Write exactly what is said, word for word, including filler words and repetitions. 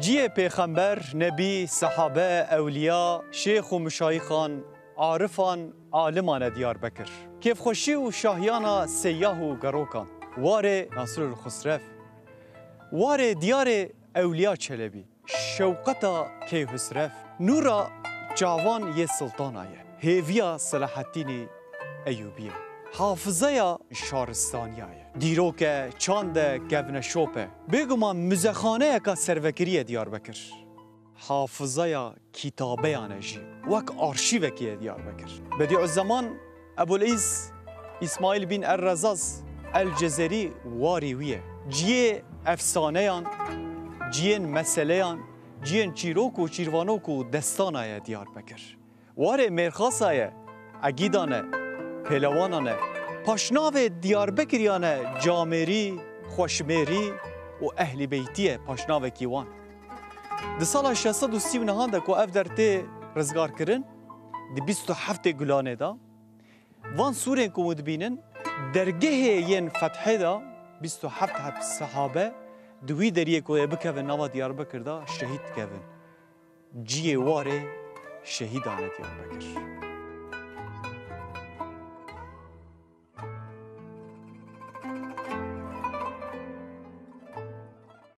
Ciyê pêxember, nebî, sehabe, ewliya, şêx û mişayixan, arifan, aliman e Diyarbekir. Kêfxweşî û şahiyana seyyah û gerokan. Warê Nasirul Xusrev. Warê diyarê Ewliya Çelebî. Şewqeta Keyhusrev. Nûra çavan yê Siltana ye. Hêviya Selahattînî Eyûbî ye. Hafizaya şaristaniya ye. Dîrok e, çand e, kevneşop e. Bêguman muzexaneyeka servekirî ye Diyarbekir. Hafizaya kitabeyan e jî. Wek arşîvekî ye Diyarbekir. Bedîuzzeman Ebulîz Îsmaîl bin Er-Rezaz El-Cezerî warî wî ye. Ciyê efsaneyan, ciyên meseleyan, ciyên çîrok û çîrvanok û destana ye Diyarbekir. Warê mêrxasa ye, egîdan e, pêlewanan e. Paşnavê Diyarbekiriyan e camêrî, xweşmêrî û ehlî beytî ye paşnavekî wan. Di sala şeş sed û sî û nehan de ku ev der tê rizgarkirin, di bîst û heftê Gulanê de, van sûrên ku hûn dibînin, dergehê yên fethê de bîst û heft heb sehabe di wî deriyê ku ê bikevin nava Diyarbekir de şehîd dikevin. Ciyê warê şehîdan e Diyarbekir.